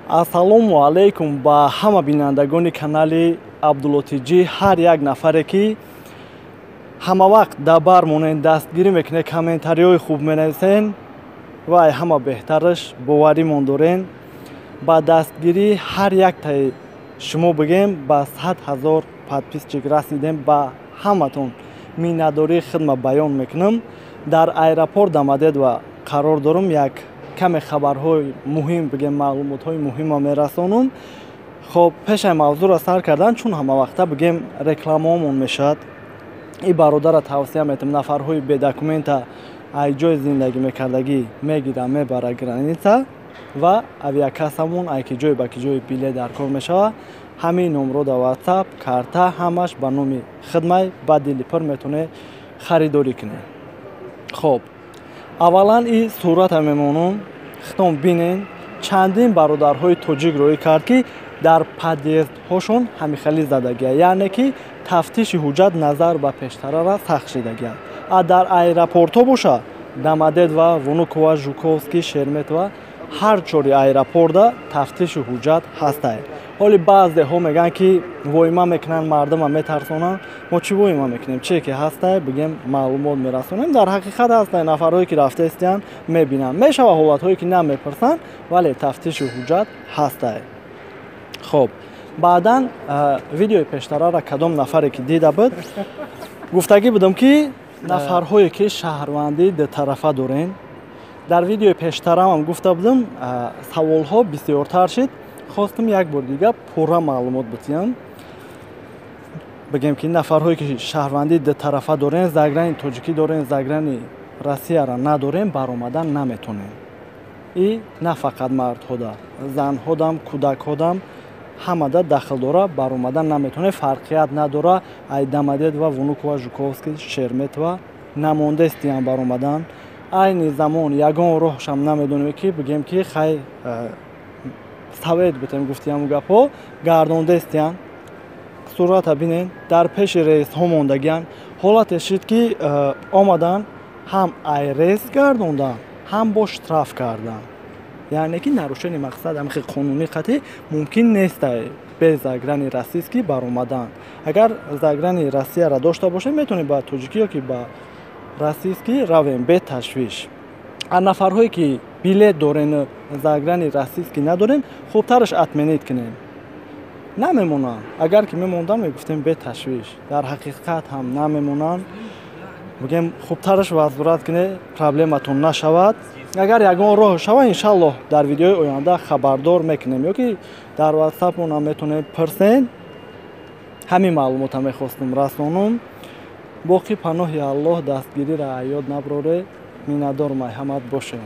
Ассалому алайкум ба ҳама бинандагони канали Абдулло ТЖ. Ҳар як нафаре ки ҳама вақт дар бар монен, дастгирӣ мекунед, комментариҳои хуб менависен ва ай ҳама беҳтараш боваримон дорен. Ба дастгирии ҳар яктаи шумо бигем ба 100 000 подписчик расидем. Ба ҳаматон миннатдории хидма баён мекунам. Дар аэропорт Домодедово қарор дорам, як каме хабарҳои муҳим бигем, маълумотҳои муҳимма мерасонам. Хоб, пешаи мавзӯъро сар кардан, чун ҳамавақта бигем рекламаомон мешавад, и бародара тавсия метам: нафарҳои бедокумента ай ҷои зиндагӣ мекардагӣ мегира, мебара граница ва авиакассамон ай ки ҷой ба ки ҷои билет дар кор мешавад, ҳамин номро дар Ватсап, карта ҳамаш ба номи хидмай, ба дили пур метавонед харидорӣ кунед. Хоб, аввалан и сурата мемонам, хитон бинен. Чандин бародарҳои тоҷик роӣ кард, ки дар подъездҳошон ҳамихелӣ задагия, яъне ки тафтиши ҳуҷҷат назар ба пештарара сахт шидагия. А дар аэропортҳо боша, Домодедово, Внуково, Жуковский, Шереметьево, ҳар чори аэропорта тафтиши ҳуҷҷат ҳастай. Ҳоли баъзеҳо мегӯянд, ки воима мекунанд, мардума метарсонанд. Мо чӣ воима мекунем? Чие ки ҳастай, бигем, маълумот мерасонем. Дар ҳақиқат ҳастай, нафарҳое ки рафтаистиянд, мебинанд. Мешава ҳолатҳое ки намепурсанд, вале тафтиши ҳуҷҷат ҳастай. Хоб, баъдан видеои пештарара кадом нафаре ки дида буд, гуфтагӣ будам, ки нафарҳое ки шаҳрвандии дутарафа дорен, дар видеои пештарамам гуфта будам, саволҳо бисёртар шид, хостам як бор дига пурра маълумот битиҳам. Бигем, ки нафарҳое ки шаҳрвандии дутарафа дорен, заграни тоҷикӣ дорен, заграни Россияра надорем, баромадан наметонем. И на фақат мардҳода, занҳодам, кӯдакҳодам, ҳамада дахл дора. Баромадан наметонем, фарқият надора, ай Домодедово, Внуково, Жуковский, Шереметьево намондаистиям баромадан. Айни замон ягон роҳшам намедонем, ки бигем, ки хай совет битем. Гуфтиям, гапҳо гардондаистиян. Сурата бинен, дар пеши рейсҳо мондагиян. Ҳолате шид, ки омадан, ҳам ай рейс гардондан, ҳам бо штраф кардан, яъне ки нарушени мақсад ҳамихи қонунӣ қатъӣ мумкин нестай бе заграни российский баромадан. Агар заграни Россияра дошта бошем, метавонем ба тоҷикӣ ё ки ба российский равем бе ташвиш. А нафарҳое ки билет дорен, заграни российский надорем, хубтараш отменить кунем. Намемонанд. Агар ки мемондан, мегуфтем бе ташвиш. Дар ҳақиқат ҳам намемонанд. Бигем, хубтараш возврат кунед, проблематон нашавад. Агар ягон роҳ шава, иншаллоҳ, дар видеои оянда хабардор мекунем ё ки дар Ватсапмонам метавонед пурсен. Ҳамин маълумота мехостум расонум. Боқӣ паноҳи Аллоҳ, дастгириро аёд наброре. Миннатдор майҳамат бошед.